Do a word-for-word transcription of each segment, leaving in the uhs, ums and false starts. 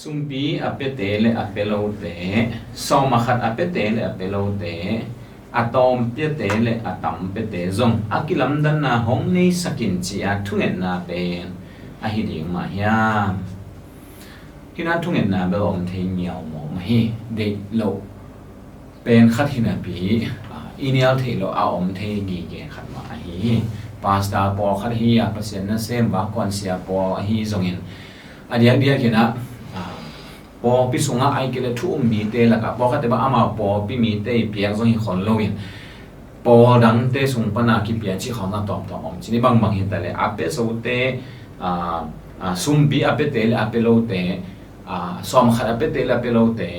Sumpi a piate le a pia lote, sawm a khat a piate le a pia lote, a tawm piate le a tam piate zong a kilamdanna hong neisak in ci-a thungetna pen ahi ding mah hiam? Hih na thungetna bel om thei ngiau mawk mah hi. Deih loh pen khat hi napi, ah, i nial theih loh a om thei gige khat mah ahi hi. Pastor pawlkhat hi a, Pasian nasem vak kuansia pawl ahi zongin, a diakdiak in ah, ah, pawlpi sungah ahih kei leh thu um mite lakah pawlkhatte bang amau pawlpi mite i piak zong hi khol loin, pawl dangte sung pana kipia cih khawng a tawmtawm om. Cih ni bangbang hi ta leh a pia zote, ah, ah, sumpi a piate le a pia lote, ah, sawm khat a piate le a pia lote,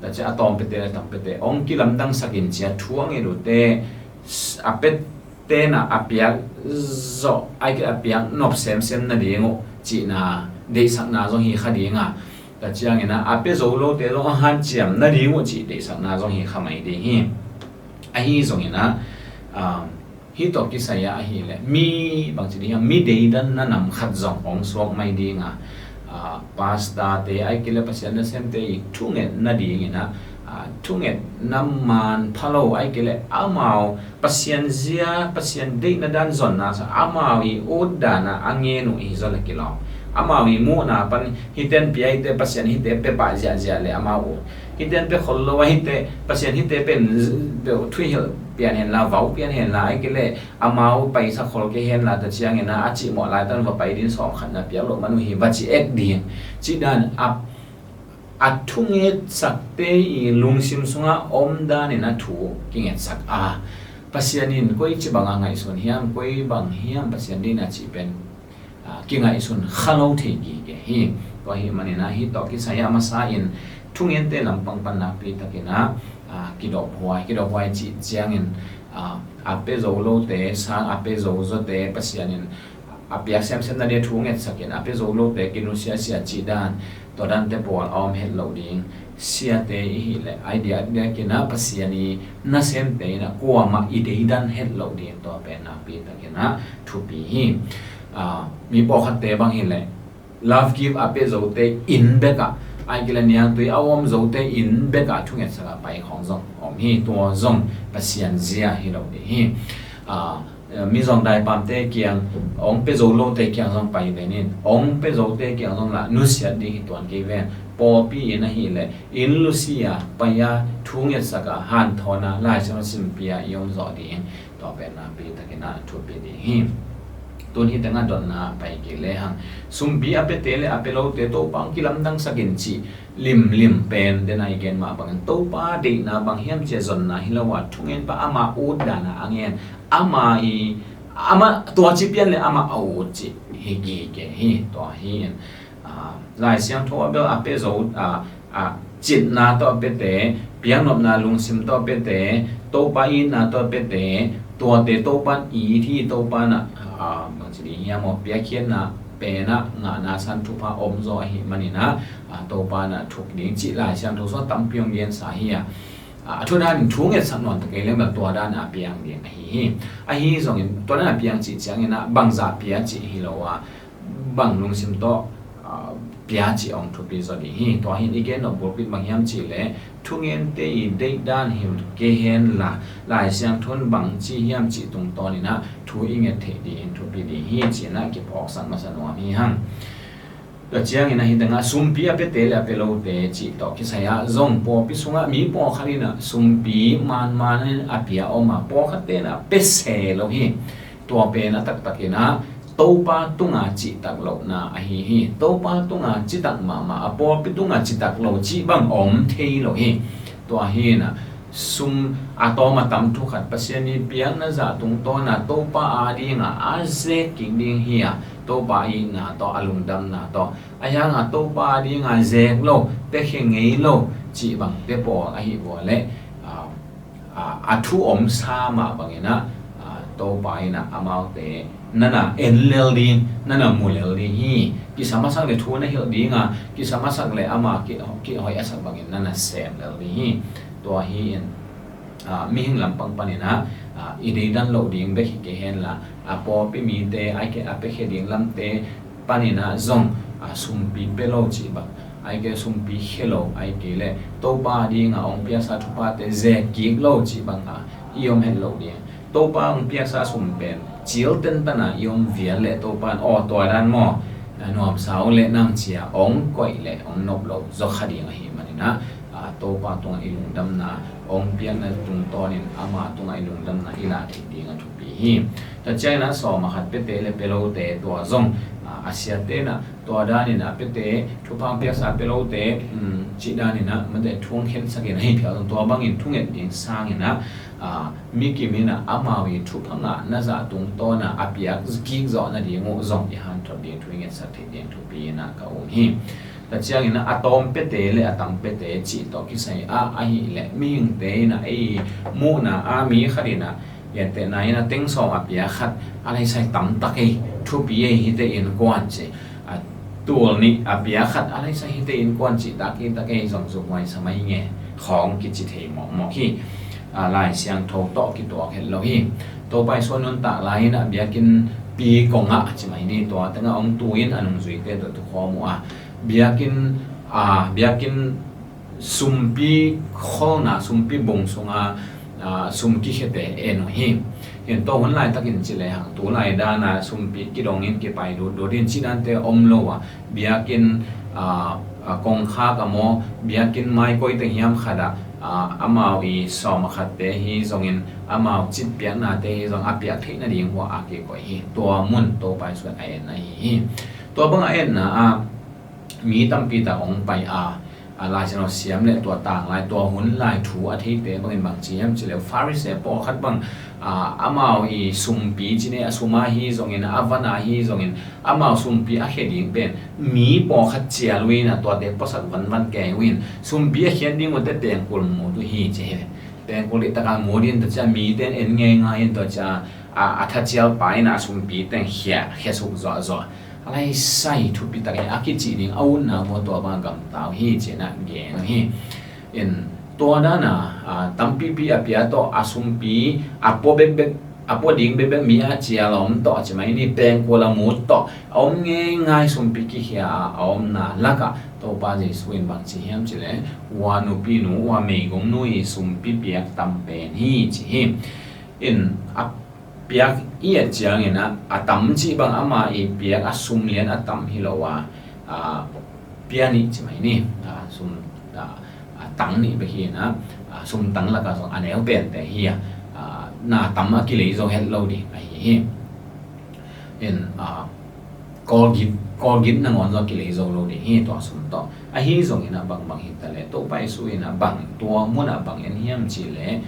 tua ciang a tawm piate le a tam piate hong kilamdangsak in ci-a thu a nget uhte, a piate na a piak zawh, ahih kei leh a piak nop semsem nading uh cihna deihsakna zong hi kha ding a, tua ciangin ah a pia zo lote zong a hanciam nading uh cih deihsakna zong hi kha mai ding hi. Ahi zongin ah, um, hih tawh kisai ah ahih leh mi bangci ding hiam, mi deidanna nam khat zong hong suak mai ding a, ah, pastorte ahih kei leh Pasian nasemte i thunget nadingin ah, ah, thungetna manpha lo ahih kei leh amau Pasian zia, Pasian deihna dan zonna sa, amau i ut dan a a ngen uh hi zaw le kilawm. Amau i muhna pan hihte in pia hihte, Pasian hihte pia pah ziahziah le amau ut. Hihte in pia khol lo a hihte, Pasian hihte pen z-, thuhilh pian hen la, vau pian hen la, ahih kei leh amau paisa khol kei hen la, tua ciangin ah a cihmawh laitak va pai ding, sawm khat na piak loh man uh hi va ci ek ding. Cih dan a, a thungetsakte i lungsim sungah om danin a thu kingetsak a, Pasian in koi ci bang a ngaihsun hiam, koi bang hiam Pasian deihna cih pen, ah, kingaihsun kha lo thei gige hi. Tua ahih manin ah hih tawh kisai ah a masa in thungente lampang pan nakpi takin ah, ah, kidophuai, kidophuai cih ciangin, ah, a pia zo lote sang a pia zo zawte Pasian in a piak semsem nading thu ngetsak in, a pia zo lote kinusiasia cih dan, tua dante pawl a om het loh ding. Siate i hih leh a diakdiakin ah Pasian i nasemte in ah kuamah i deidan het loh ding, tua pen nakpi takin ah thupi hi. Ah, mi pawlkhatte bang hi leh love gift a pia zote inn bek ah, ahih kei leh niangtui a om zote inn bek ah thungetsak a pai khawng zong om hi. Tua zong Pasian zia hi lo ding hi. Ah, mi zong daipamte kiang hong pia zo lote kiang zong pai ven in, hong pia zote kiang zong lah nusiat ding hi tuan kei ven. Pawlpi inn ahih leh inn lusia pai a thungetsak a, hanthawn a, Lai Siangtho simpi a i om zawh ding, tua pen nakpi takin ah thupi ding hi. Tun hih tengah dotna pai kik lehang, sumpi a piate le a pia lote Topa hong kilamdangsak in cih limlim pen, den a i gen mah bangin Topa deihna bang hiam cih a zonna hi lo a, thungen pan ama ut dan a a ngen, ama i, ama tua ci pian le amah a ut cih hi gige hi. Tua hi in, ah, Lai Siangtho ah bel a pia zo, ah, ah, citna tawh a piate, piaknopna lungsim tawh a piate, Topa itna tawh a piate, tuate Topa in it hi. Topa in ah, ah, bangci ding hiam aw, piakkhiatna pen ah ngahna san thupha om zaw ahih manin ah, ah, Topa in ah thuk ding cih Lai Siangtho sungah tampi hong gensa hi a, ah, a thu dan in thu ngetsak nawn ta kei leng bel tua dan a piang ding ahi hi. Ahi zongin tua dan a piang cih ciangin ah bangzah pia cih hi lo a, bang lungsim tawh, ah, pia cih hong thupi zaw ding hi. Tua hi in i gen nop bulpih bang hiam cih leh thungente i deih dan hi kei hen la, Lai Siangtho in bang ci hiam cih tungtawn in ah thu i nget theih ding in thupi ding hi ci-in ah kiphawksak masa nuam hi hang. Tua ciangin ah hih tengah sumpi a piate le a pia lote cih tawh kisai ah zong pawlpi sungah mi pawlkhat in ah sumpi manman in a pia om a, pawlkhatte in ah pia se lo hi. Tua pen a taktak in ah Topa tunga citak lohna ahi hi. Topa tunga citak mahmah a, pawlpi tunga citak lo cih bang om thei lo hi. Tua hi in ah sum a tawm a tam thu khat Pasian i piakna zah tungtawn a Topa a ding a a zek kik ding hi a, Topa itna tawh, a lungdamna tawh. Ahi hang a Topa a ding a zek lo, piakhia ngei lo cih bangte pawl ahih vua leh, ah, ah, a thu omsa mah bangin ah, ah, Topa in ah amaute na na en lel ding, na na mu lel ding hi. Kisa masak le thu na hilh ding a, kisa masak le ama ki, kihoih a sak bangin na na sem lel ding hi. Tua hi in, ah, mihing lampang panin ah, ah, i deidan loh ding bek hi kei hen la, a pawlpi mite, a ke, a piakhia ding lamte panin ah zong, ah, sumpi pia lo cih bang, ai ke sumpi khia lo, ai ke le Topa dinga hong piaksa thuphate ze kik lo cih banga i om het lo ding. Topa hong piaksa sum pen cil tentana i om vial le Topa in aw tua dan maw, a nuamsa uh le nang cia hong koih le hong nop lo zaw kha ding ahih maninah, a, Topa tungah i lungdamna, hong piakna tungtawnin ama tungah i lungdamna i lah theih ding a thupi hi. Tua ciangin a sawm a khat piate le pia lote tua zong, a, a siate inah tua danin a piate, thupha hong piaksa pia lote, um, cih daninah mate thu hong khensakin ahi phial zong tua bangin thunget ding sanginah, a, mi kim inah amau i thupha ngahna zah tungtawna a piak kik zawh nading uh zong i hanthot ding thu i ngetsak theih ding thupi inah ka um hi. Tua ciangin a tawm piate le a tam piate cih tawh kisai ah ahih leh mihingte in a ei muhna ah mi khat in a gentehna in a teng sawm a pia khat a laisai tamtak ei, thupi ei, hite innkuan ci. A tul nih a pia khat a laisai hite innkuan cih tak hi tak ei zong zuk huaisa mai nge khawng kici thei mawkmawk hi. A, Lai Siangtho tawh kituak het lo hi. Topa i suan nuntak lai in a biakinn pi kongah ci mai ni, tua tengah hong tu in a nungzuite tawh tukhawm uh a, biakinn, a, biakinn sumpi kholna, sumpi bung sunga, a, sum kikhiate en uh hi. Hin tua hun laitakin ci lehang tu lai dana sumpi kidongin kipai dutdut in ci dante om lo a, biakinn, a, a, kongkhak a maw, biakinn maikoi teng hiam khat ah, a, amau i sawm a khatte hi zongin, amau citpiaknate hi zong a piak theih nading hua a kikoih hi. Tua mun Topa i suan a en ahi hi. Tua bang a enna ah mi tampi tak hong pai a, a, Lai Siangtho siam le tua tanglai, tua hun lai thu a theite bangin bang ci hiam ci leh Pharisee pawlkhat bang, a, amau i sumpi ci ne a sum a hi zongin, a van a hi zongin, amau sumpi a khia ding pen mi pawlkhat cial uh in a tuate puasak vanvan kei uh in, sumpi a khiat ding uhte pengkul mut uh hi ci hi. Pengkul i taka mut in tua cia mite in en ngeingai in tua cia, a, a thacial pa in a sumpi teng khia, khia suk zuahzuah. A laisai thupi tak hi a kici ding a utna maw tua bang gamta uh hi ci-in a gen uh hi. In tua dana, a, tampipi a pia tawh a sumpi a pua bekbek, a pua ding bekbek mi a cial a om tawh a ci mai ni, pengkul a mut tawh a om ngeingai sumpi kikhia a, a omna lakah Topa Jesu in bang ci hiam ci leh, ua nupinu, ua meigongnu i sumpi piak tam pen hi ci hi. In a piak i et ciangin a, a tam cih bang ama i piak a sum lian a tam hi lo a, a, pia nih ci mai ni, a, sum, a, a, tang nih bek hi in a, a, sum tang lakah zong a neu pente hi a, a, na tam a kilei zo het lo ding ahi hi. In, a, Kawlgit, Kawlgit nangawn zong kilei zo lo ding hi tua sum tawh. Ahi zongin a bangbang hi ta leh Topa Jesu in a bang tua munah bang en hiam ci leh,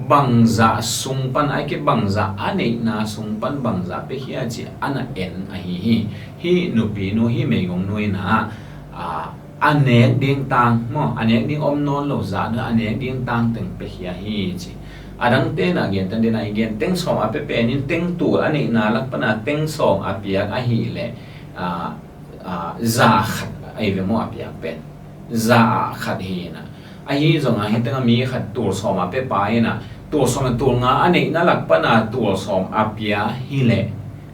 bangzah sung pan, ai ke bangzah a neihna sung pan bangzah piakhia ci a na en ahi hi. Hih nupinu, hih meigongnu in a, a, a nek ding tang maw, a nek ding om nawn lo zah deuh a nek ding tang teng piakhia hi ci. A dangte in a gentehna ding a i gen teng sawm a pia pen in teng tul a neihna lak pan a teng sawm a piak ahih leh, a, a, za khat ahi ve maw a piak pen. Za khat hi in a. Ahi zongin hih tengah mi khat tul sawm a pia pa in a, tul sawm a tul nga a neihna lak pan a tul sawm a pia hi leh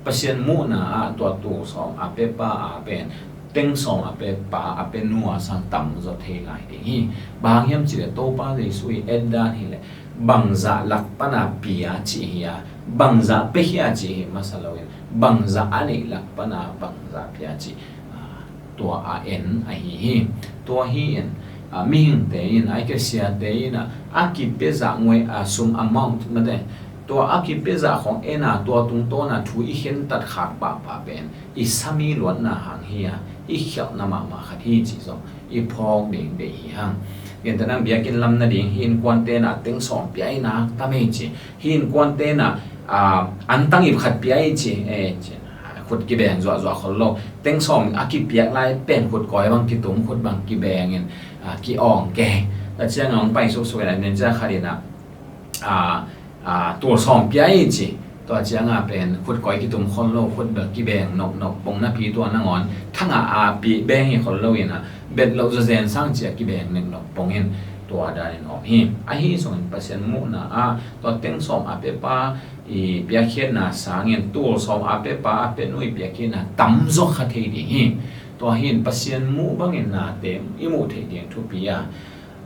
Pasian muhna ah tua tul sawm a pia pa a pen teng sawm a pia pa a pia nu a sang tam zaw thei lai ding hi. Bang hang hiam ci leh Topa Jesu i et dan hi leh bangzah lak pan a pia cih hi a, bangzah piakhia cih hi masa lo in, bangzah a neih lak pan a bangzah pia cih, a, tua a en ahi hi. Tua hi in, a, mihingte in, ai ke siate in a, a kipia zah ngei a sum amount mate, tua a kipia zah khawng en a, tua tungtawn a thu i khentat khak pahpah pen i sami luatna hang hi a, i khialhna mahmah khat hi cih zong i phawk ding deih hi hang. Gentehna biakinn lam nading hih innkuante in a teng sawm pia i nak tam ei ci. Hih innkuante in a, a, antang ip khat pia i ci, e, ci. Khut kibeng zuahzuah khol lo. Teng sawm a kipiak lai pen khut kawi bang kitum, khut bang kibeng in, a, ki-awng kei. Tua ciangin hong pai suksuk in a, nen cia khat in a, a, a, tul sawm pia i ci. Tua ciangin a pen khut kawi kitum khol lo, khut bel kibeng noknok pong napi tua nangawn thanga a pi beng hi khol lo in a, bet loh zawzen sang cia kibeng neknok pong in tua danin om hi. Ahi zongin Pasian muhna ah tua teng sawm a pia pa i piakkhiatna sangin tul sawm a pia pa a pia nu i piakkhiatna tam zaw kha thei ding hi. Tua hi in Pasian muh bangin nate i muh theih ding thupi a,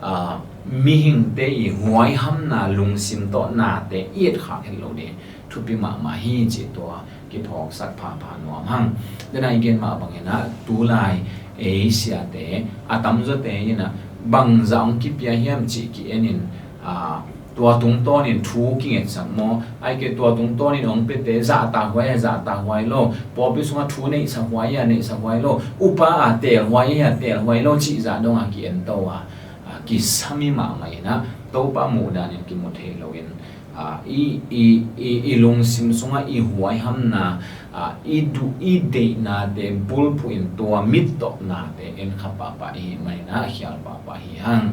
aa, mihingte i huaihamna lungsim tawh nate i etkhak het loh ding thupi mahmah hi cih tua kiphawksak phapha nuam hang. Dena i gen mah bangin ah tulai ei siate a tamzawte in ah bangzah hong kipia hiam cih ki-en in, aa, tua tungtawnin thu kingetsak maw? Ai ke tua tungtawnin hong piate zahtak huai a zahtak huai lo, pawlpi sungah thu neihsak huai a neihsak huai lo, upa a teel huai a teel huai lo cih zah dong a ki-en to a, a, kisam i mahmah in ah Topa muhdanin kimu thei loin, a, i, i, i, i lungsim sungah i huaihamna, a, i duh i deihnate bulphuh in tua mittawpnate en kha pahpah i hih manin ah khial pahpah hi hang.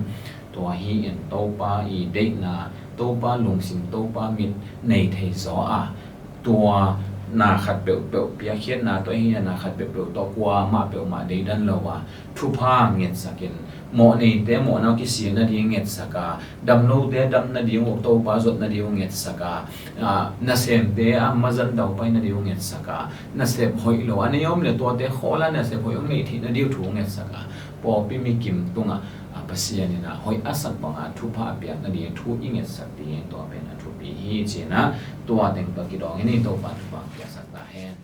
Tua hi in Topa i deihna, Topa lungsim, Topa mit nei thei zaw a, tua na khat peuhpeuh piakkhiatna tawh hi a, na khat peuhpeuh tawh kuamah peuhmah deidan lo a, thupha ngetsak in, mawh neite mawhna uh kisik nading ngetsak a, dam lote dam nading uh, Topa zot nading uh ngetsak a, a, nasemte a mazan daupai nading uh ngetsak a, nasep hoih lo a nei om le tuate khawl a nasep hoih hong neih theih nading uh thu ngetsak a, pawlpi mikim tungah, a, Pasian in ah hoih a sak bangah thupha a piak nading thu i ngetsak ding tua pen a thupi hi ci-in ah tua teng tawh kidawng in i Topa thupha piaksak ta hen.